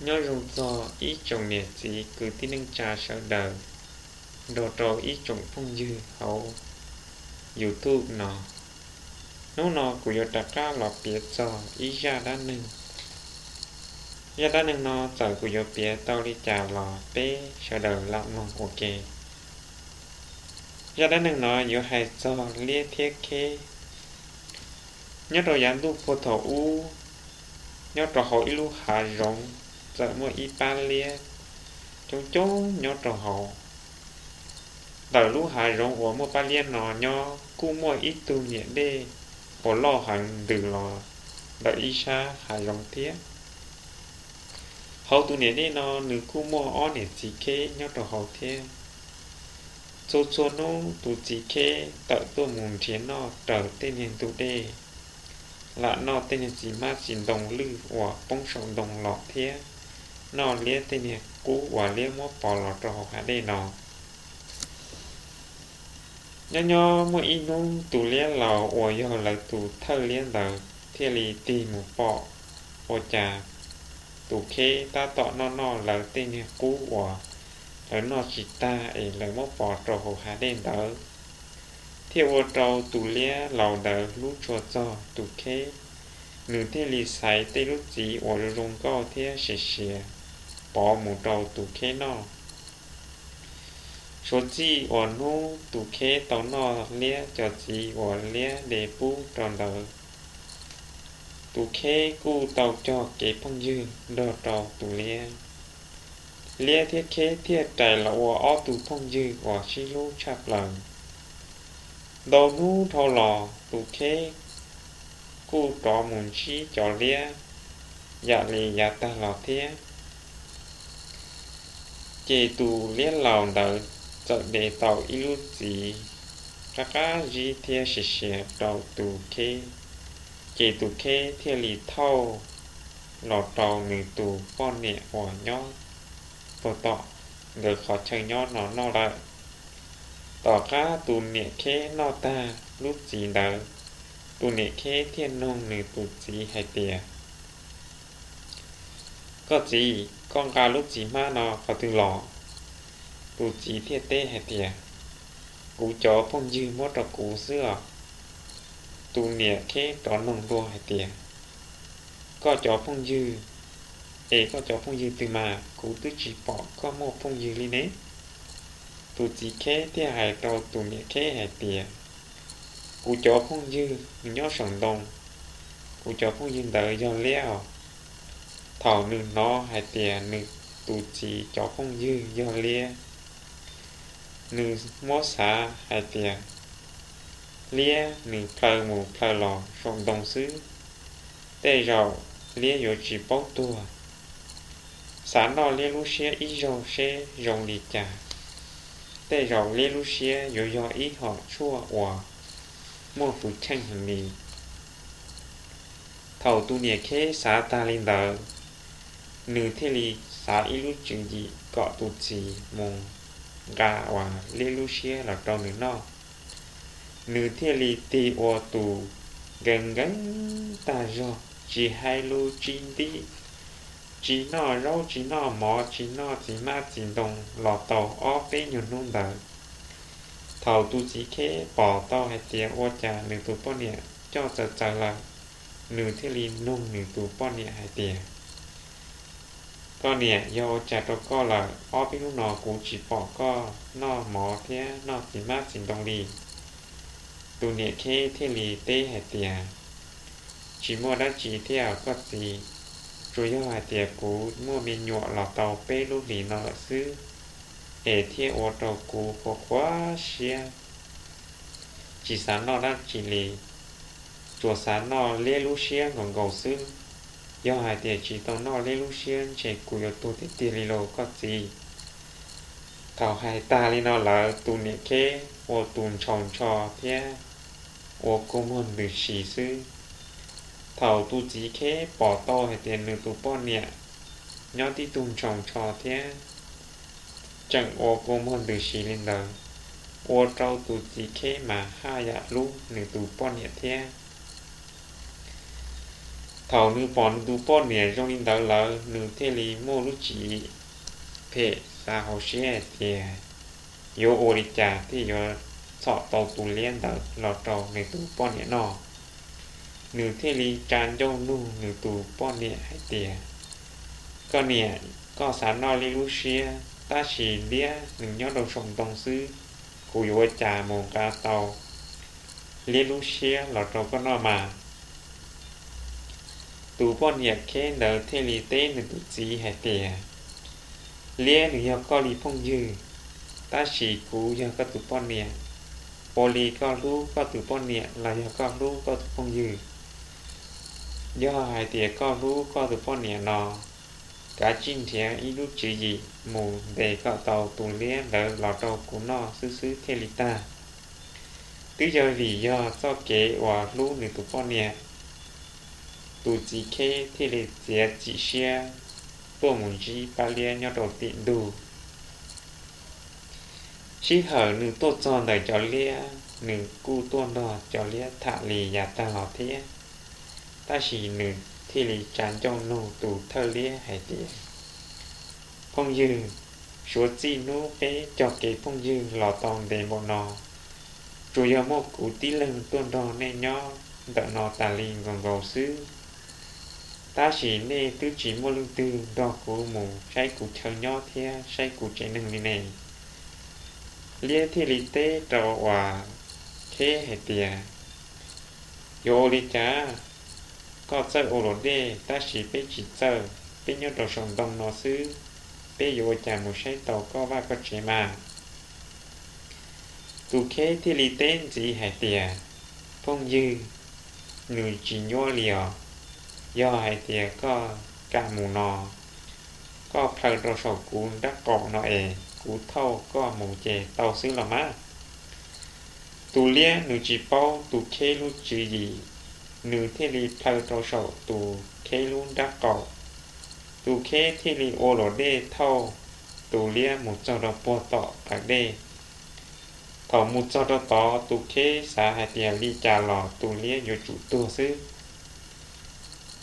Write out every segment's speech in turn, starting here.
Nyob zoo txog ib tsoom niam txiv kwv tij neej tsa sawv daws nrog rau ib tsoom phooj ywg hauv YouTube no. Hnub no kuv yuav rov qab los piav txog ib zaj dab neeg. Zaj dab neeg no txawm kuv yuav piav tau li cas los peb sawv daws lam mloog ua ke. Zaj dab neeg no yuav hais txog liab thiab kheb. Nyob rau yav ntuj puag thaum ub, nyob rau hauv ib lub hav zoov, txawm muaj ib pab liab coob coob nyob rau hauv. Ntawm lub hav zoov uas muaj pab liab no nyob kuj muaj ib tug niam dej uas loj heev ntws los ntawm ib sab hav zoov thiab. Hauv tus niam dej no nws kuj muaj ob niam txiv kheb nyob rau hauv thiab. Txhua txhua hnub tus txiv kheb tawm tuaj mus nrhiav noj raws tej niag ntug dej, lam noj tej niag txiv hmab txiv ntoo lwj uas poob saum ntoo los thiab noj liab tej niag qub uas liab muab pov los rau hauv hav dej no. Nyob nyob muaj ib hnub tus liab laus uas yog lawv tus thawj liab ntawd thiaj li tig mus pom ua cas tus kheb tab tom noj noj lawv tej niag qub uas lawv noj tsis tag es lawv muab pov rau hauv hav dej ntawd, thiaj ua rau tus liab laus ntawd hlub tshua txog tus kheb. Nws thiaj li xaiv tej lub txiv uas zoo zoo nkauj thiab siav siav pov mus rau tus kheb noj. Suav txij uas hnub tus kheb tau noj liab cov txiv uas liab de pub rau ntawd, tus kheb kuj tau cog kev phooj ywg nrog rau tus liab. Liab thiab kheb thiaj rais los ua ob tug phooj ywg uas sib hlub tshaj plaws. Ntau hnub dhau los tus kheb kuj rov mus ntsib cov liab yam li yav tag los thiab. Ces tus liab laus ntawd txawm de tau ib lub txiv qab qab zib thiab siav siav rau tus kheb, ces tus kheb thiaj li thauj los rau nws tus poj niam uas nyob puag tom nkawd qhov chaw nyob no noj lawm. Tom qab tus niam kheb noj tag lub txiv ntawd, tus niam kheb thiaj nug nws tus txiv hais tias, Koj txiv, koj nqa lub txiv hmab no qhov twg los? Tus txiv thiaj teb hais tias, Kuv cov phooj ywg muab rau kuv xwb os. Tus niam kheb rov nug dua hais tias, Koj cov phooj ywg, es koj cov phooj ywg twg mas kuv twb tsis pom koj muaj phooj ywg li ne? Tus txiv kheb thiaj hais rau tus niam kheb hais tias, Kuv cov phooj ywg nws nyob saum ntoo, kuv cov phooj ywg ntawd yog liab os. Thaum nws hnov hais tias nws tus txiv cov phooj ywg yog liab, nws muab xav hais tias liab nws plhaw mus plhaw los saum ntoo xwb, tej zaum liab yuav tsis paub tuag. Xav noj liab lub siab ib zaug seb zoo li cas, tej zaum liab lub siab yuav yog ib hom tshuaj uas muaj hwj chim heev li. Thaum tus niam kheb xav tag li ntawd, nws thiaj li xav ib lub tswv yim kom tus txiv mus nqa uas liab lub siab los rau nws noj. Nws thiaj li tig ua tus nkees nkees tag zog, tsis hais lus tsis nti, tsis noj zaub tsis noj mov tsis noj txiv hmab txiv ntoo los tau ob peb nyuag hnub ntawd. Thaum tus txiv kheb pom tau hais tias ua cas nws tus poj niam coj txawv txawv lawm, nws thiaj li nug nws tus poj niam hais tias, Koj niam, yog ua cas rau koj lawm? Ob peb hnub no kuv tsis pom koj noj mov thiab noj txiv hmab txiv ntoo li. Tus niam kheb thiaj li teb hais tias, Tsis muaj dab tsi thiab koj txiv, tsuas yog hais tias kuv muaj me nyuam los tau peb lub hlis no lawm xwb, es thiaj ua rau kuv qhuav qhuav siab, tsis xav noj dab tsi li, tsuas xav noj liab lub siab nkaus nkaus xwb. Yog hais tias tsis tau noj liab lub siab ntshe kuv yuav tuag tiag tiag li lauj koj txiv. Thaum hais tag li no lawm, tus niam kheb ua tus ntshaus ntsho thiab ua kua muag ntws si xwb. Thaum tus txiv kheb pom tau hais tias nws tus poj niam nyob tib tug ntshaus ntsho thiab tseem ua kua muag ntws si li ntawd, ua rau tus txiv kheb mas haj yam hlub nws tus poj niam thiab. Thaum nws pom nws tus poj niam zoo li ntawd lawm, nws thiaj li muaj lub tswv yim phem xav hauv siab hais tias yuav ua li cas thiaj yuav txhom tau tus liab ntawd los rau nws tus poj niam noj. Nws thiaj li tsa ncauj nug nws tus poj niam hais tias, koj niam, koj xav noj liab lub siab, tab sis liab nws nyob rau saum ntoo xwb, kuv yuav ua cas mus nqa tau liab lub siab los rau koj noj mas? Tus poj niam kheb ntawd thiaj li teb nws tus txiv hais tias, liab nws yog koj li phooj ywg, tab sis kuv yog koj tus poj niam. Ua li koj hlub koj tus poj niam los yog koj hlub koj tus phooj ywg? Yog hais tias koj hlub koj tus poj niam no, kav tsij nrhiav ib lub tswv yim mus ntes kom tau tus liab ntawd los rau kuv noj xwb xwb thiaj li tag. Twb yog vim yog txoj kev uas hlub nws tus poj niam, tus txiv kheb thiaj li txiav txim siab tuaj mus ntsib pab liab nyob rau tim ntug. Sij hawm nws tuaj txog ntawm cov liab, nws kuj tuaj nrog cov liab tham li yav tag los thiab, tab sis nws thiaj li tsa ncauj nug tus thawj liab hais tias, phooj ywg, suav txij hnub peb cog kev phooj ywg los tau ntev npaum no, tsuas yog muaj kuv tib leeg tuaj nrog nej nyob ntawm no tas li nkaus nkaus xwb. Tab sis nej twb tsis muaj leej twg nrog kuv mus saib kuv chaw nyob thiab saib kuv tsev neeg li ne. Liab thiaj li teb rau uas kheb hais tias, yuav ua li cas? Koj txawj ua luam dej, tab sis peb tsis txawj, peb nyob rau saum ntoo no xwb, peb yuav ua cas mus saib tau koj vaj koj tsev mas? Tus kheb thiaj li teb ntxiv hais tias, phooj ywg, nws tsis nyuaj li os. Yog hais tias koj kam mus no, koj plhaw rau saum kuv nrab qaum no es kuv thauj koj mus ces tau xwb los mas. Tus liab nws tsis paub tus kheb lub tswv yim, nws thiaj li plhaw rau saum tus kheb lub nrab qaum. Tus kheb thiaj li ua luam dej thauj tus liab mus txog rau puag tom plawv dej. Thaum mus txog rau tod, tus kheb xav hais tias li cas los tus liab yuav tsum tuag xwb.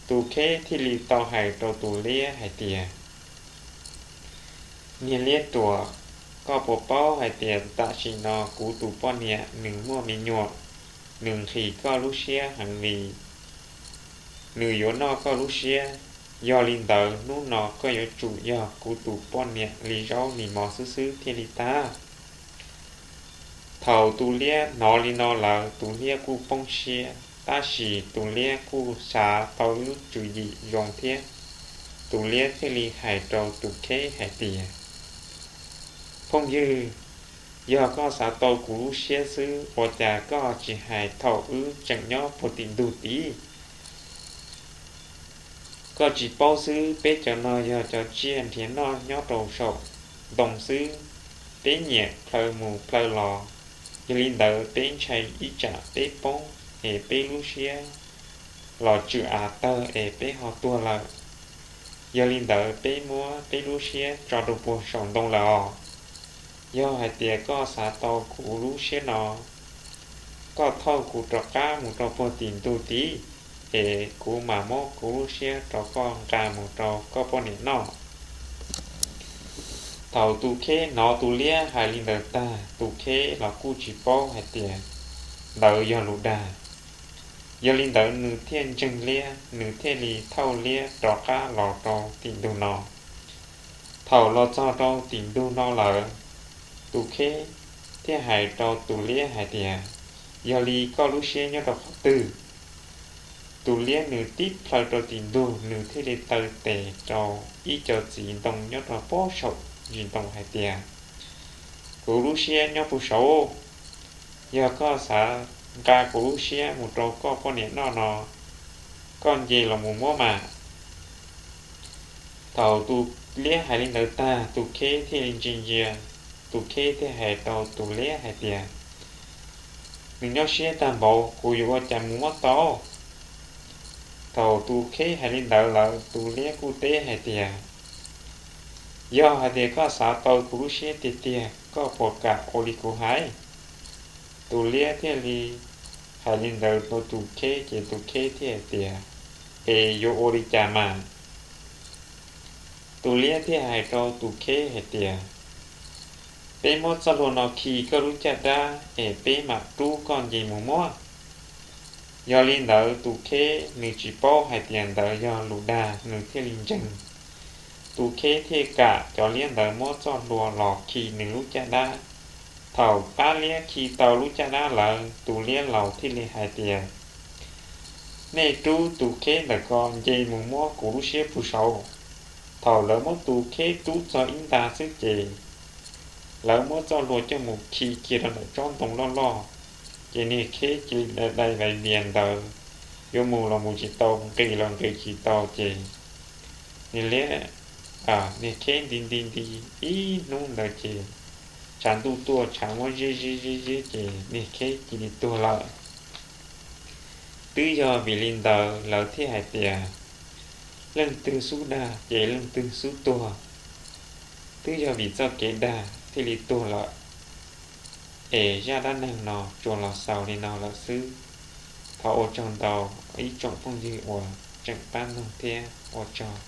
Tus kheb thiaj li tau hais rau tus liab hais tias, niag liab ruam, koj puas paub hais tias tam sim no kuv tus poj niam nws muaj me nyuam, nws nqhis koj lub siab heev li, nws yuav noj koj lub siab. Yog li ntawd hnub no koj yuav tsum yog kuv tus poj niam li zaub li mov xwb xwb thiaj li tag. Thaum tus liab hnov li no lawm, tus liab kuj poob siab, tab sis tus liab kuj xav tau ib lub tswv yim zoo thiab. Tus liab thiaj li hais rau tus kheb hais tias, phooj ywg, yog koj xav tau kuv lub siab xwb, ua cas koj tsis hais thaum wb tseem nyob puag tim ntug tid? Koj tsis paub xwb, peb cov no yog cov tsiaj nrhiav noj nyob rau saum ntoo xwb, peb nyiam plhaw mus plhaw los. Yog li ntawd peb ntshai ib tsam peb poob es peb lub siab los tswm av tawg es peb ho tuag lawm. Yog li ntawd peb muab peb lub siab tso rau puag saum ntoo lawm os. Yog hais tias koj xav tau kuv lub siab no, koj thauj kuv rov qab mus rau puag tim ntug tid, es kuv mam muab kuv lub siab rau koj nqa mus rau koj poj niam noj. Thaum tus kheb hnov tus liab hais li ntawd tag, tus kheb los kuj tsis paub hais tias ntawd yog lus dag. Yog li ntawd nws thiaj ntseeg liab, nws thiaj li thauj liab rov qab los rau tim ntug no. Thaum los txog rau tim ntug no lawm, tus kheb thiaj hais rau tus liab hais tias, yog li koj lub siab nyob rau qhov twg? Tus liab nws tib plhaw rau tim ntug, nws thiaj li taw tes rau ib co txiv ntoo nyob rau pob saum ntsis ntoo hais tias, kuv lub siab nyob puag saud. Yog koj xav nqa kuv lub siab mus rau koj poj niam noj no, koj nce los mus muab mas. Thaum tus liab hais li ntawd tag, tus kheb thiaj li ntsia ntsia, tus kheb thiaj hais rau tus liab hais tias, nws nyob siab tag npaum, kuv yuav ua cas mus muab tau? Thaum tus kheb hais li ntawd lawm, tus liab kuj teb hais tias, yog hais tias koj xav tau kuv lub siab tiag tiag, koj puas kam ua li kuv hais? Tus liab thiaj li hais li ntawd rau tus kheb, ces tus kheb thiaj hais tias, es yuav ua li cas mas? Tus liab thiaj hais rau tus kheb hais tias, peb muab txoj hlua no khi koj lub caj dab es peb mam rub koj nce mus muab. Yog li ntawd tus kheb nws tsis paub hais tias ntawd yog lus dag, nws thiaj li ntseeg. Tus kheb thiaj kam cov liab ntawd muab txoj hlua los khi nws lub caj dab. Thaum pab liab khi tau lub caj dab lawm, tus liab laus thiaj li hais tias, nej rub tus kheb ntawm ko nce mus muab kuv lub siab puag saud. Thaum lawv muab tus kheb rub txog ib nta xwb ces lawv muab txoj hlua coj mus khi kiag rau ntawm tsob ntoo loj loj, ces niag kheb cia li dai dai vais vias ntawd, yuav mus los mus tsis tau, nqis los nqis tsis tau ces niag liab, niag kheb nti nti nti ib hnub ntawd ces tshav ntuj tuaj, tshav muab zib zib zib zib ces niag kheb cia li tuag lawm. Twb yog vim li ntawd lawv thiaj hais tias, leej twg xub dag ces leej twg xub tuag. Twb yog vim txoj kev dag thiaj li tuag lawm. Es zaj dab neeg no tsuas los xaus li no lawm xwb. Thov ua tsaug ntau ib tsoom phooj ywg uas tseem pab mloog thiab ua tsaug.